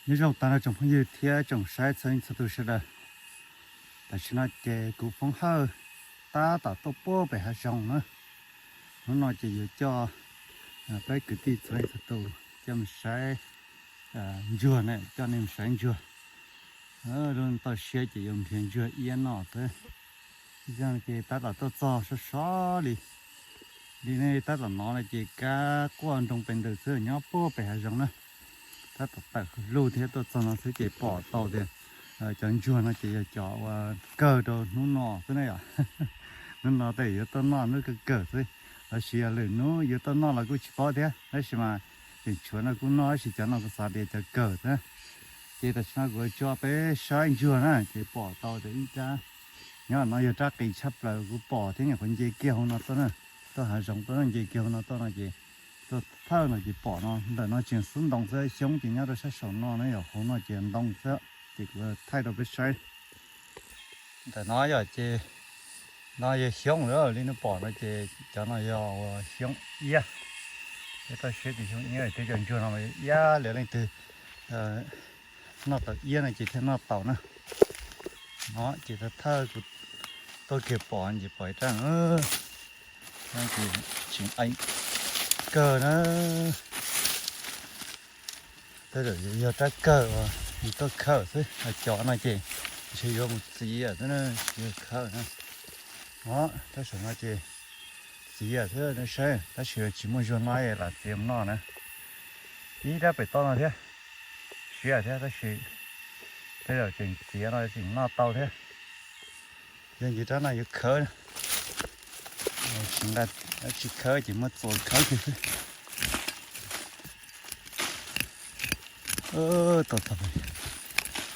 Nyob zoo tag nrho tsoom phooj ywg thiab tsoom saib txhua leej txhua tus sawv daws. Tam sim no ces kuv Foob Hawj tab tom tuaj puag pem hav zoov na. Hnub no ces yuav coj peb kwv tij txhua leej txhua tus coj mus saib ntsuag na, coj nej mus saib ntsuag. Lub toj siab ces yuav nrhiav ntsuag iab noj xwb. Ces tab tom tuaj txog sov sov li, li nej tab tom nov no ces kab quaj nroo pes ntws xwb, nyob puag pem hav zoov na. Tab tom tawm hauv lug thiab tuaj txog no xwb ces pom tau tias cov ntsuag no ces yog cov uas kawg rau hnub no xwb na yom. Hnub no tej yuav tuaj noj hnub kawg kawg xwb, tab sis yog lwm hnub yuav tuaj noj los kuj tsis paub thiab, tab sis mas tseem tshuav no kuj noj, tab sis cov no kuv xav tias cov kawg xwb. Ces tam sim no kuv tso peb saib ntsuag na, ces pom tau tias ib rab nyob no yog rab qis tshaj plaws kuv pom thiab nyuam qhuav nce kiag hauv no tuaj na, tuaj hav zoov tuaj nce kiag hauv no tuaj no ces tuaj thawj no ces pom no, ntawm no tseem xub ntoo xwb, xyoob ces nyob rau sab saum no na yom, hauv no ces ntoo xwb. Ces kuv thaij rau peb saib. Ntawm no yom ces no yog xyoob lawm, li nej pom no ces cov no yog ua xyoob iab. Peb toj siab tias xyoob iab, tej cov ntsuag no mas iab li leej twg noj tau iab no ces thiaj noj tau na. No ces thawj kuv tuaj kiag pom ces pom ib rab, ces tseem eev kawg na. Tej zaum yog rab kawg uas yus tuaj khawb xwb, cov no ces ntshe yuav mus txiav xwb na, tsis yog khawb na. O, rab saum no ces txiav xwb nej saib, tab sis tsis muaj ntsuag no lam txiav mus noj na. Ib rab pem toj no thiab, siab thiab tab sis tej zaum tseem txiav no tseem noj tau thiab. Yog ntsis rab no yuav khawb, tsis nqa, tsis khawb ces muab txuas khawb kiag xwb. Tau tau,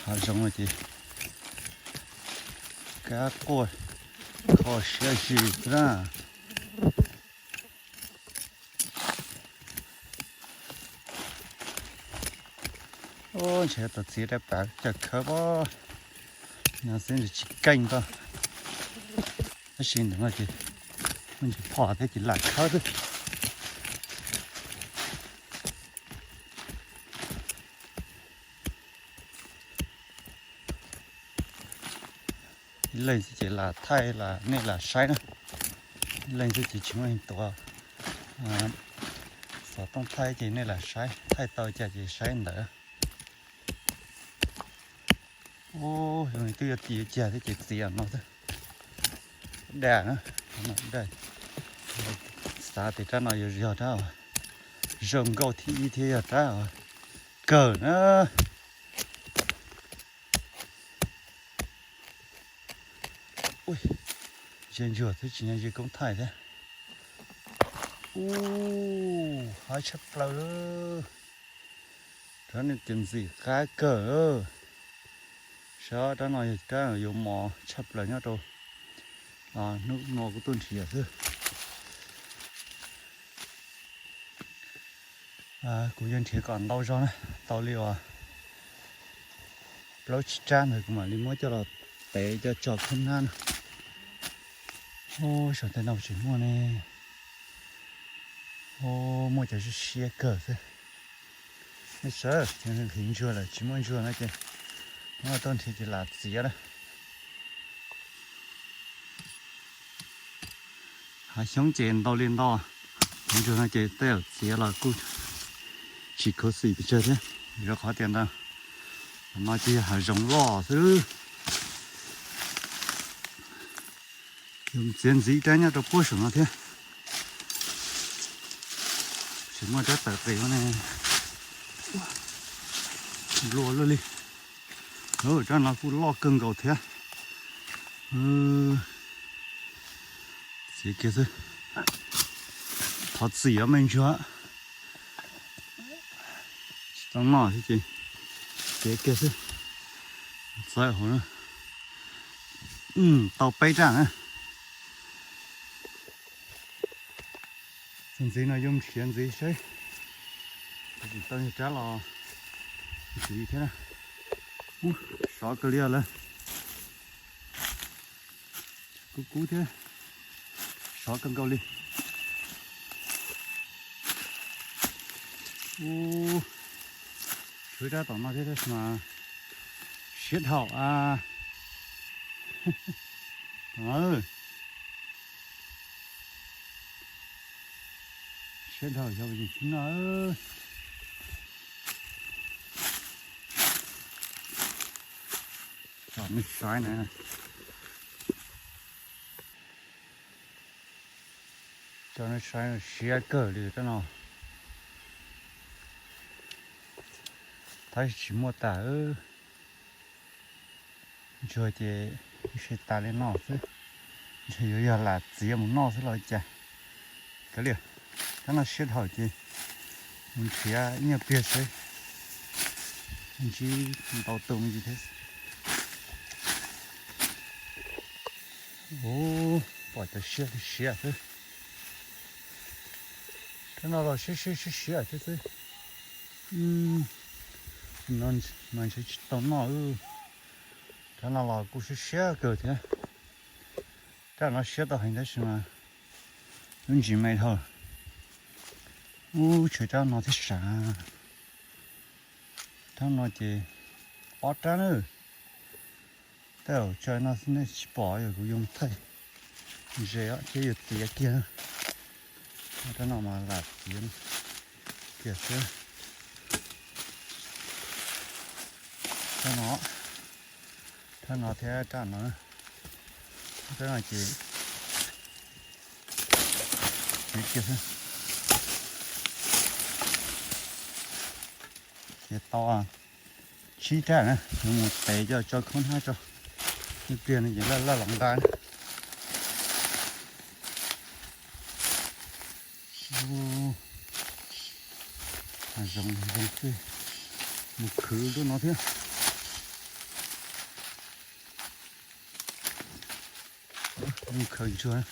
hav zoov no ces kab quaj kho siab zis xwb na. Ntshe tau txiav rab pam coj khawb pob, no xwb ntshe tsis keej tau. Tab sis ntawm no ces muaj ntsis phom thiab ces lam khawb xwb. Ib leeg xwb ces lam thaij lam nej lam saib na. Ib leeg xwb ces tsis muaj leej tuav xov tooj thaij ces nej lam saib, thaij tau cas ces saib ntawd. Ub, zoo li twb yuav txiav yuav cag thiab ces txiav no xwb. Daj na, daj. Xav tias rab no yuav yog rab zoo nkauj thib ib thiab yog rab kawg na. Ub, ze ntsuag xwb tsis nyob ze koob thaij thiab. Ub, haib tshaj plaws. Rab no ces ntxim qab kawg. Saib rab no yog rab yuav mos tshaj plaws nyob rau hnub no kuv tuaj nrhiav xwb. Kuv yuav nrhiav kom ntau zog na, tau li uas plaub tsib rab ntawd kuv mam li muab coj los tev coj tso khub hnab na. Ub, saum tej no tsis muaj ne. Ub, muaj cov siab siab kawg xwb. Nej saib, nqhis ntsuag lawm tsis muaj ntsuag no ces muab tuaj nrhiav ces lam txiav na. Hav xyoob ces ntau li ntau, ntsuag no ces tej zaum txiav los kuj tsis khuv xim pes tsawg thiab, rau qhov tias ntawm no ces yog hav zoov loj xwb. Yuav txiav ntxiv rab nyob rau puag saum no thiab. Tsis muaj rab tawm qis ne, nplua luaj li. Rab no kuj loj kawg nkaus thiab. Txiav kiag xwb, thov txim os me ntsuag. Tsis tau noj thiab ces txiav kiag xwb. Txawb hauv na. Tau peb rab na. Txog ntxiv no yuav nrhiav ntxiv saib, tsis tau rab los ntxiv thiab na. Ub, sov kawg li lawm. Kub kub thiab, sov kawg nkaus li. Ub, Kwv rab tom no thiab tab sis mas siab dhau a. Siab dhau xyov puas tseem tsis noj. Tsom nej saib na. Tsom nej saib siab kawg li rab no. Tab sis tsis muaj tas. Ntsuag ces se tas li no xwb. Ntsuag yuav yog lam txiav mus noj xwb los cas. Kav liam, rab no siab dhau ces mus nrhiav ib nyuag pliag seb ntsib ntau tus me ntsis thiab. Ua, pom cov siab siab xwb. Rab no los siab siab siab siab thiab xwb. Mas ntshe tsis tau noj. Rab no los kuj siab siab kawg thiab. Rab no siab tau heev tab sis mas lub ntsis me dhau. Ub, tshuav rab no thiab sav. Rab no ces ob rab na. Tej zaum tso no xwb nej tsis pom, yog kuv yoo thaij ze thiab yuav txiav kiag. Rab no mas lam txiav kiag xwb. Rab no, rab no thiab rab no, rab no ces txiav kiag xwb. Ces tau tsib rab na, yuav mus tev coj tso khaub hnab tso. Ib pliag no ces laj laj los nqa na. Zoo zoo xwb, mus khwv lub no thiab. Mus khwv ntsuag,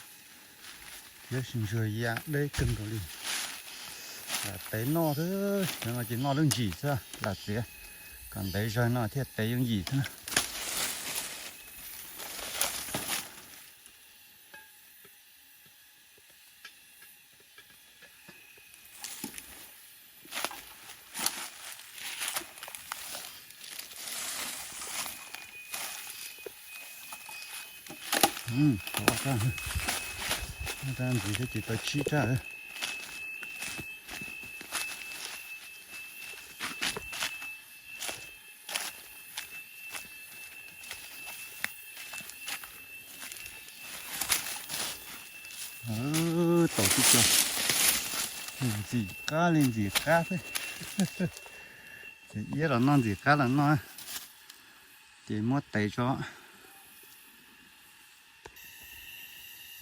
tab sis ntsuag ya deb kawg nkaus li. Lam tev noj xwb, no ces noj lub ntsis xwb, lam txiav kom ntev zog no thiaj tev yooj yim xwb na. Tau ob rab, ob rab ntxiv thiab ces tau tsib rab. Tau tib co ntxim qab li ntxim qab xwb. Ces iab los noj ntxim qab los noj, ces muab tev tso.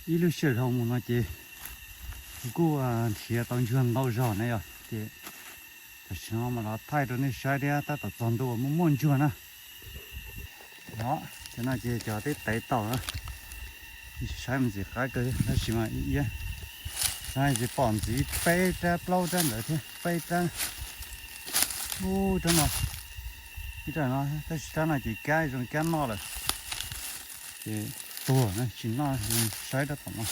Ib lub sij hawm dhau mus no ces kuv kuj nrhiav tau ntsuag ntau zog na yom, ces tam sim no mas los thaij rau nej saib thiab tab tom txog ntua muaj muaj ntsuag na. Os, cov no ces cov twb tev tau na, saib mas ntxim qab kawg tab sis mas ib iab, saib tsis pom ntxiv peb rab plaub rab ntawd thiab peb rab. Ub, rab no, ib rab no, tab sis rab no ces kab zoo kab noj lawm, ces tuag na tsis noj, saib rab tom no.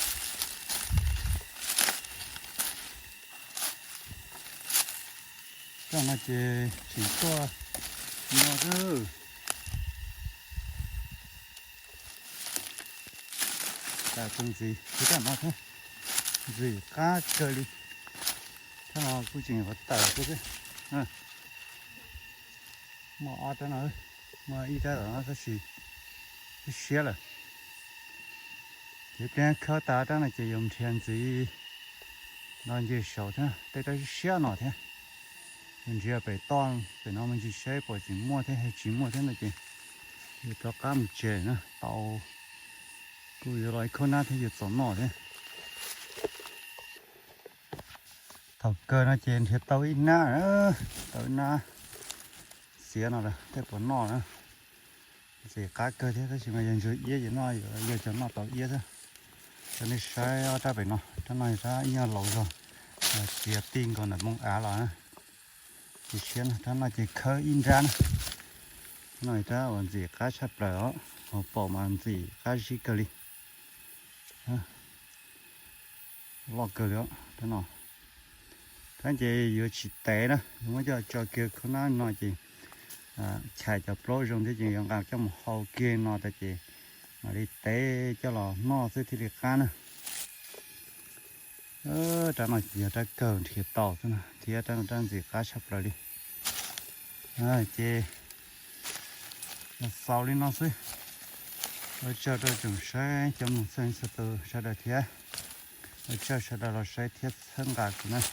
Rab no ces tseem tuaj no xwb. Tas tus ntxiv, tus rab no thiab, ntxim qab kawg li. Rab no kuj tseem yuav tawm xwb thiab. Muaj ob rab no, muaj ib rab tom no tab sis siab lawm. Ces pliag khawb tas rab no ces yuav nrhiav ntxiv nto nce saud thiab, tej rab siab no thiab. Yuav nrhiav pem toj pem no me ntsis seb puas tseem muaj thiab, yog tsis muaj thiab no ces yuav rov qab mus tsev na, tau kuj yuav los ib khub nab thiab yuav txaus noj thiab. Thaum kawg no ces nrhiav tau ib nab, tau ib nab xiav no lawm, tej puas noj na. Ntxim qab kawg thiab tab sis mas yog ntsuag iab ces noj, yog cov noj tau iab xwb. Rau nej saib ob rab pem no, rab no rab ib nyuag laus zog, txiav tij nkaus ntawm moo av los na. Ces siab no, rab no ces khawb ib nrab na. No rab uas ntxim qab tshaj plaws os, hauv paus mas ntxim qab zib kawg li. Loj kawg li os, rab no. Tab ces yuav tsis tev na, muab coj tso kiag khawb nab no ces chais cov plaub zoo thiab ces yuav nqa coj mus hau kiag no tas ces mam li tev coj los noj xwb thiaj li qab na. Rab no ces yog rab kawg nrhiav tau xwb na thiab rab no rab ntxim qab tshaj plaws li. Ces los xaus li no xwb. Ua tsaug rau tsoom saib cov mloog txhua leej txhua tus sawv daws thiab. Ua tsaug sawv daws los saib thiab txhawb nqa kuv na.